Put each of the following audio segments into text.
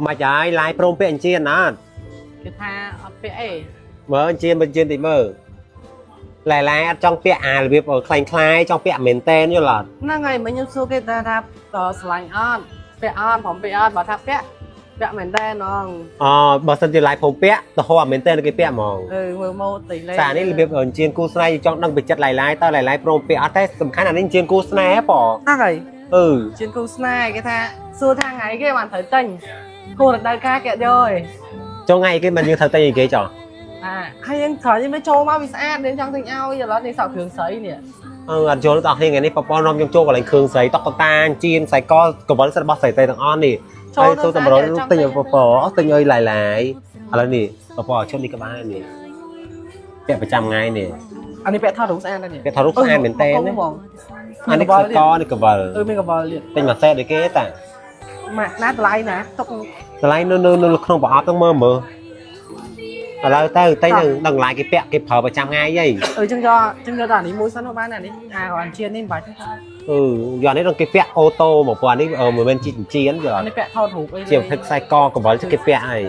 មកហើយឡាយព្រមពាក់អញ្ជៀនអត់ គេថាអត់ពាក់អី មើលអញ្ជៀនបញ្ជៀនតិចមើលឡែឡែអត់ចង់ពាក់អារបៀបខ្លែងខ្លាយចង់ពាក់មែនតែនយល់អត់ ហ្នឹងហើយមិញខ្ញុំសួរគេថាថាស្រឡាញ់អត់ពាក់អត់ព្រមពាក់អត់បើថាពាក់ពាក់មែនតែនហ្មង អូបើសិនជាឡាយព្រមពាក់ទៅហោមែនតែនគេពាក់ហ្មង អឺមើលម៉ូតិលេ សារនេះរបៀបអញ្ជៀនគូស្នេហ៍ចង់ដឹងពីចិត្តឡែឡែតើឡែឡែព្រមពាក់អត់ទេសំខាន់អានេះអញ្ជៀនគូស្នេហ៍ប៉ ហ្នឹងហើយ អឺ ជាងគូស្នេហ៍គេថាសួរថាថ្ងៃគេបានត្រូវទិញគូរដូវកាលគេអត់យកឯង ចុងថ្ងៃគេមិនយើងត្រូវតែគេចោះ អាហើយយើងក្រោយនេះមិនចូលមកវាស្អាតយើងចង់ទិញឲ្យឥឡូវនេះសក់គ្រឿងស្រីនេះ អឺអត់យល់ដល់គ្នាថ្ងៃនេះប៉ប៉នាំខ្ញុំចូលកន្លែងគ្រឿងស្រីតុកតាជៀនខ្សែកកវលសិតរបស់ស្រីៗទាំងអស់នេះហើយចូលតម្រុទិញឲ្យប៉ប៉ទិញឲ្យឡាយឡាយឥឡូវនេះប៉ប៉ឈុតនេះក៏បាននេះពាក់ប្រចាំថ្ងៃនេះ អានេះពាក់ថតរូបស្អាតដែរនេះ ពាក់ថតរូបស្អាតមែនតើណាអានេះខ្សែកនេះកវល អឺមានកវលទៀត ទិញមួយសេតដូចគេតា ម៉ាក់ណាតម្លៃណាទុក តម្លៃនៅនៅក្នុងប្រអប់ហ្នឹងមើលមើលឥឡូវទៅតែនឹងដឹងឡាយគេពាក់គេប្រើប្រចាំថ្ងៃហី អឺចឹងយកចឹងយកតែអានេះមួយសិនបានអានេះអាអាជៀននេះមិនបាច់ទេ អឺយកនេះដល់គេពាក់អូតូមកព្រោះអានេះមិនមែនជាចិញ្ចៀនយល់ អានេះពាក់ថតរូបអី ជាភឹកខ្សែកកវលគេពាក់អី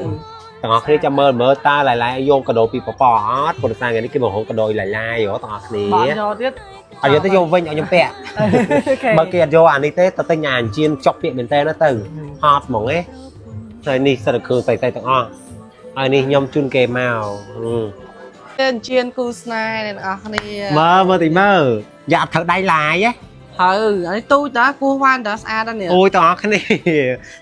ទាំងអស់គ្នាចាំមើលមើលតើឡាយឡាយយកកាដូពីប៉ប៉អត់ព្រោះតែថ្ងៃនេះគេមកហូបកាដូឡាយឡាយហ៎ទាំងអស់គ្នា បើយកទៀត អត់យកទៅយកវិញឲ្យខ្ញុំពាក់បើគេអត់យកអានេះទេទៅទិញអាចិញ្ចៀនចុកពាក់មែនតើទៅហត់ហ្មងឯងហើយនេះសិតតែគ្រឿងស្អីៗទាំងអស់ហើយនេះខ្ញុំជូនគេមក ចិញ្ចៀនគូស្នេហ៍អ្នកនរគ្នា មើលមើលតិចមើលយ៉ាអត់ត្រូវដៃឡាយហ៎ ហើយអានេះទូចតាគោះវ៉ាន់តាស្អាតណាស់នេះ អូយទាំងអស់គ្នា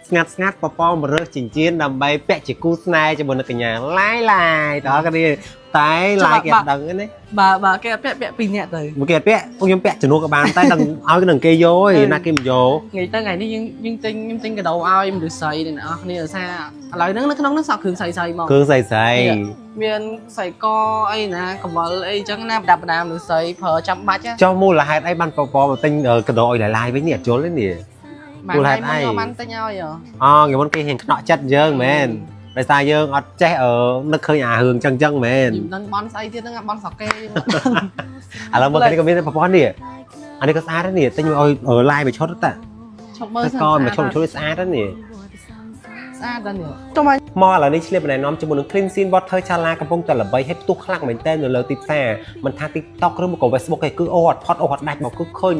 ស្ងាត់ស្ងាត់ប៉ប៉មរើសចិញ្ចៀនដើម្បីពាក់ជាគូស្នេហ៍ជាមួយនឹងកញ្ញាឡាយឡាយទាំងអស់គ្នាតែឡាយគេអត់ដឹងទេណា បើបើគេអត់ពាក់ពាក់ពីរនាក់ទៅ មកគេអត់ពាក់ពួកខ្ញុំពាក់ជំនួសក៏បានតែដឹងឲ្យនឹងគេយកឯណាគេមិនយក ថ្ងៃទៅថ្ងៃនេះយើងយើងទិញខ្ញុំទិញកាដូឲ្យមនុស្សស្រីអ្នកនរគ្នាដោយសារឥឡូវហ្នឹងនៅក្នុងហ្នឹងសក់គ្រឿងស្រីស្រីមក គ្រឿងស្រីស្រី មានខ្សែកអីណាកវលអីចឹងណាប្រដាប់ប្រដាមនុស្សស្រីប្រើចាំបាច់ ចុះមូលហេតុអីបានប៉ប៉មកទិញកាដូឲ្យឡាយឡាយវិញនេះអត់យល់ទេនេះ មូលហេតុអីបានទិញឲ្យ អូថ្ងៃមុនគេហ៊ានខ្នក់ចិត្តយើងមែនដោយសារយើងអត់ចេះនឹកឃើញអារឿងចឹងចឹងមែន ខ្ញុំដឹងបនស្អីទៀតហ្នឹងបនស្រុកគេ ឥឡូវមើលនេះក៏មានប្រព័ន្ធនេះអានេះក៏ស្អាតដែរនេះទិញមកឲ្យឡាយមួយឈុតតា ឈប់មើល កមួយឈុតមួយឈុតស្អាតដែរនេះ ស្អាតដែរនេះចុះមក មកឥឡូវនេះឆ្លៀតណែនាំជាមួយនឹង Cleansing Water Chala កំពុងតែល្បីហើយផ្ទុះខ្លាំងមែនទែននៅលើទីផ្សារមិនថា TikTok ឬមកក៏ Facebook ឯងគឺអូអត់ផុតអូអត់ដាច់មកគឺឃើញ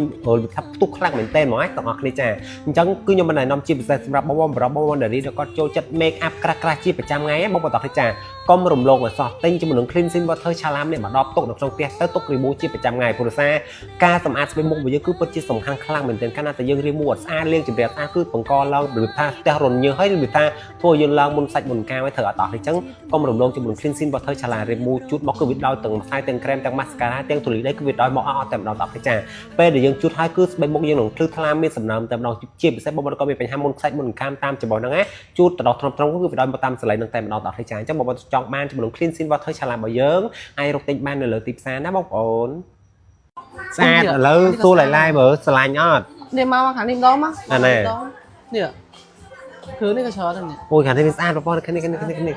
ថាផ្ទុះខ្លាំងមែនទែនហ្មងណាទាំងអស់គ្នាចាអញ្ចឹងគឺខ្ញុំមិនណែនាំជាពិសេសសម្រាប់បងប្អូនប្រុសបងប្អូននារីដែលគាត់ចូលចិត្ត make up ក្រាស់ក្រាស់ជាប្រចាំថ្ងៃបងប្អូនទាំងអស់គ្នាចាកុំរំលងឲ្យសោះទិញជាមួយនឹង Cleansing Water Chala នេះមកដល់ទុកនៅក្នុងផ្ទះទៅទុករីមូជាប្រចាំថ្ងៃព្រោះសារការសម្អាតស្បែកមុខរបស់យើងគឺពិតជាសំខាន់ខ្លាំងមែនទែនកាលណាតែយើងរៀបមួអត់ស្អាតលាងជម្រះស្អាតគឺបង្កឡើងរបៀបថាផ្ទះរញើសហើយរបៀបថាធ្វើយើងឡើងមុនសាច់មុនកាវឲ្យត្រូវអត់អស់អញ្ចឹងកុំរំលងជាមួយនឹង Cleansing Water Chala រៀបមូជូតមកគឺវាដោយទាំងម្សៅទាំងក្រែមទាំង mascara ទាំងធូលីដីគឺវាដោយមកអស់តែម្ដងដល់ចាពេលដែលយើងជូតហើយគឺស្បែកមុខយើងនឹងភ្លឺថ្លាមានសំណើមតែម្ដងជាពិសេសបងប្អូនក៏មានបញ្ហាមុនសាច់មុនកាមតាមច្បោះហ្នឹងណាជូតទៅដល់ត្រឹមត្រង់គឺវាដោយមកតាមសលៃនឹងតែម្ដងដល់ចាអញ្ចឹងបងប្អូនចង់បានជាមួយនឹង Cleansing Water Chala របស់យើងអាចរកទិញបាននៅលើទីផ្សារណាបងប្អូនស្អាតឥឡូវសួរឡាយឡាយមើលស្រឡាញ់អត់ នេះមកខាងនេះម្ដងមក អានេះ នេះគ្រឿងនេះក៏ច្រើនដែរនេះ អូយខាងនេះវាស្អាតបងប្អូននេះនេះនេះនេះនេះ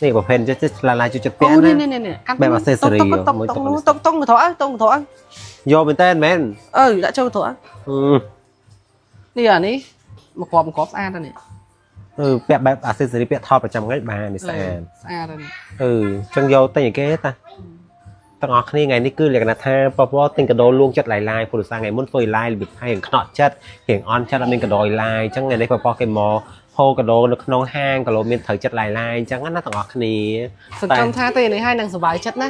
នេះប្រភេទចិត្តឡាឡាជួយចិត្តពាក់ អូ ណា នេះនេះនេះកាន់ បែប accessory តុកតុក មួយ តុក តុក តុកតុកទៅអើតុកទៅអើ យកមែនតើមែន អឺដាក់ចូលទៅអើ អឺ នេះអានេះមកគ្រាប់មកគ្រាប់ស្អាតដែរនេះ អឺពាក់បែប accessory ពាក់ថតប្រចាំថ្ងៃបាននេះស្អាត ស្អាតដែរនេះ អឺចឹងយកទិញឲ្យគេតាទាំងអស់គ្នាថ្ងៃនេះគឺលក្ខណៈថាពពទិញកាដូលួងចិត្តឡាយឡាយព្រោះសារថ្ងៃមុនធ្វើឡាយរបៀបថារៀងខ្នក់ចិត្តរៀងអន់ចិត្តអត់មានកាដូឲ្យឡាយចឹងថ្ងៃនេះពពគេមកហូកាដូនៅក្នុងហាងកាឡូមានត្រូវចិត្តឡាយឡាយចឹងណាទាំងអស់គ្នា សង្ឃឹមថាទេនេះឲ្យនឹងសុបាយចិត្តណា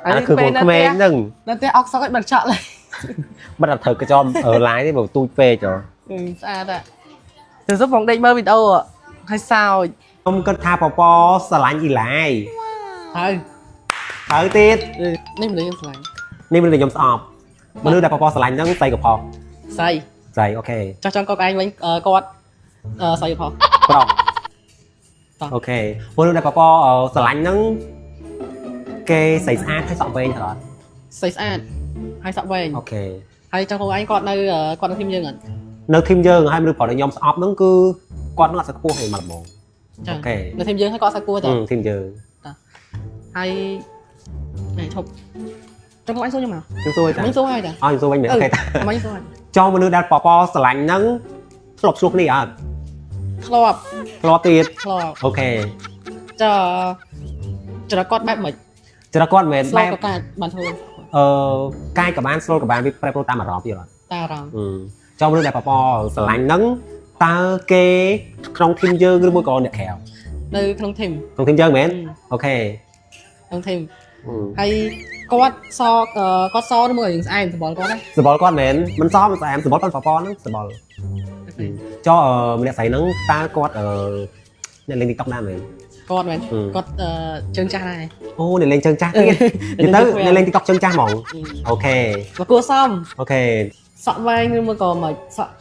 អានេះគឺកូនក្មេងហ្នឹង នៅផ្ទះអុកសុកឲ្យបិទឆក់ឡើយ បាត់អត់ត្រូវកញ្ចោមឡាយទេបើទូចពេកហ៎ ស្អាតដែរទៅសុំបងដេកមើលវីដេអូហើយសើច ខ្ញុំគិតថាពពស្រឡាញ់អ៊ីឡាយ ហើយ ត្រូវទៀត នេះមនុស្សខ្ញុំស្រឡាញ់ នេះមនុស្សដែលខ្ញុំស្អប់មនុស្សដែលពពស្រឡាញ់ហ្នឹងស្អីក៏ផុស ស្អី ស្អីអូខេ ចោះចង់កកឯងវិញគាត់ស្អីផង ប្រុស តោះ អូខេមនុស្សដែលពពស្រឡាញ់ហ្នឹងគេស្អីស្អាតហើយសក់វែងត្រូវអត់ ស្អីស្អាតហើយសក់វែង អូខេ ហើយចង់កឯងគាត់នៅគាត់នៅធីមយើងអត់ នៅធីមយើងហើយមនុស្សប្រុសដែលខ្ញុំស្អប់ហ្នឹងគឺគាត់នឹងអត់សូវខ្ពស់ទេមកល្មង ចឹង អូខេ នៅធីមយើងហើយគាត់សក់គួរតើ ធីមយើង ហើយនេះឈប់ចង់កឯងសួរខ្ញុំមក ខ្ញុំសួរចា មិញសួរហើយតា អោខ្ញុំសួរវិញមែនអូខេតា មិញសួរហើយ ចង់មនុស្សដែលពពស្រឡាញ់ហ្នឹងធ្លាប់ឆ្លោះគ្នាអត់ ធ្លាប់ ធ្លាប់ទៀត ធ្លាប់ OK ចចរិតគាត់បែបម៉េច ចរិតគាត់មិនមែន ស្ល បែប ក៏កាចបានធ្វើ អឺកាយក៏បានស្លូតក៏បានវាប្រែប្រួលតាមអារម្មណ៍ទៀតអត់ តាអារម្មណ៍ អឺចូលរឿងដែលប៉ប៉ស្រឡាញ់ហ្នឹងតើគេក្នុង team យើងឬមួយក៏អ្នកក្រៅ នៅក្នុង team ក្នុង team យើងមែន OK ក្នុង team ហើយគាត់សគាត់សឬមួយរឿងស្អែមសម្បុរគាត់ណា សម្បុរគាត់មែនមិនសមមិនស្អែមសម្បុរប៉ុនប៉ប៉ហ្នឹងសម្បុរចុះម្នាក់ស្រីហ្នឹងតើគាត់អឺអ្នកលេង TikTok ដែរមែន គាត់មែនគាត់ជើងចាស់ដែរ អូអ្នកលេងជើងចាស់ទៀតនិយាយទៅអ្នកលេង TikTok ជើងចាស់ហ្មង OK មកគួសម OK សក់វែងឬមួយក៏មិនសក់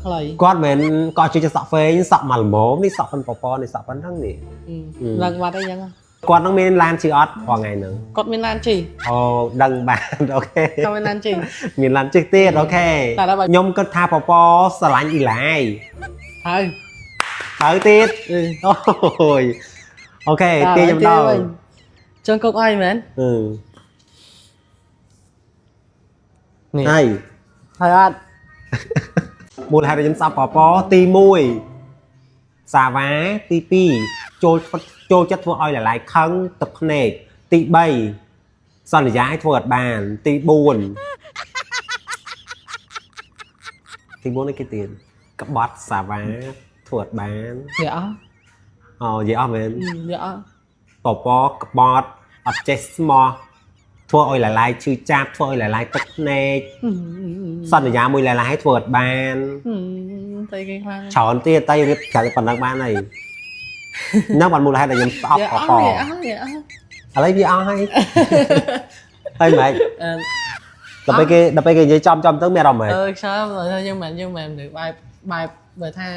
ខ្លី គាត់មិនគាត់ជួយសក់ហ្វេងសក់មកល្មមនេះសក់ប៉ុនប៉ប៉នេះសក់ប៉ុណ្ណឹងនេះ ឡើងបាត់អីចឹង គាត់នឹងមានឡានជិះអត់រាល់ថ្ងៃហ្នឹង គាត់មានឡានជិះ អូដឹងបាន OK គាត់មានឡានជិះ មានឡានជិះទៀត OK តែដល់ ខ្ញុំគិតថាប៉ប៉ស្រឡាញ់អ៊ីឡាយ ហើយ ហើយទៀតអូយ OK ទាញខ្ញុំដល់ ជើងគុកអីមែន អឺ នេះ ហើយ ហើយអត់ មូលហេតុដែលខ្ញុំស្អប់ប៉ប៉ទី1សាវ៉ាទី2ចូលចូលចិត្តធ្វើឲ្យលលាយខឹងទឹកភ្នែកទី3សន្យាឲ្យធ្វើអត់បានទី4ទី4នេះគេទៀតក្បត់សាវ៉ាធ្វើអត់បាន និយាយអស់ អូនិយាយអស់មែន និយាយអស់ ប៉ប៉ក្បត់អត់ចេះស្មោះធ្វើឲ្យលលាយឈឺចាប់ធ្វើឲ្យលលាយទឹកភ្នែកសន្យាមួយលលាយឲ្យធ្វើអត់បាន តែគេខ្លាំង ច្រើនទៀតតែរៀបក្រៅប៉ុណ្ណឹងបានហើយហ្នឹងបានមូលហេតុដែលខ្ញុំស្អប់ និយាយ ប៉ប៉ អស់និយាយអស់និយាយអស់ ឥឡូវវាអស់ហើយហើយម៉េច អឺ ដល់ពេលគេនិយាយចំចំទៅមានអារម្មណ៍ម៉េច អឺខ្ញុំយើងមិនយើងមិនបែបបែបបើថា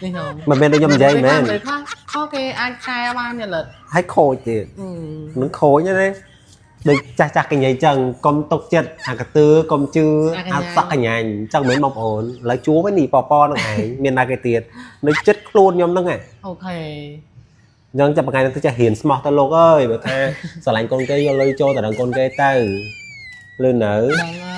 នេះហ៎ មិនមែនដូចខ្ញុំនិយាយមែន លើខ្លះខុសគេអាចកែបានទៀតលិត ហើយខូចទៀតនឹងខូចណាដូចចាស់ចាស់គេនិយាយចឹងកុំទុកចិត្តអាកទឿកុំជឿអាសក់កញ្ញាញ់ចឹងមិនមែនបងប្អូនឥឡូវជួបឯនេះប៉ប៉នឹងឯងមានណាគេទៀតនៅចិត្តខ្លួនខ្ញុំហ្នឹងឯង OK អញ្ចឹងចាប់ថ្ងៃនេះទៅចេះរៀនស្មោះទៅលោកអើយបើថាស្រឡាញ់កូនគេយកលុយចូលទៅដល់កូនគេទៅលឺនៅ ហ្នឹង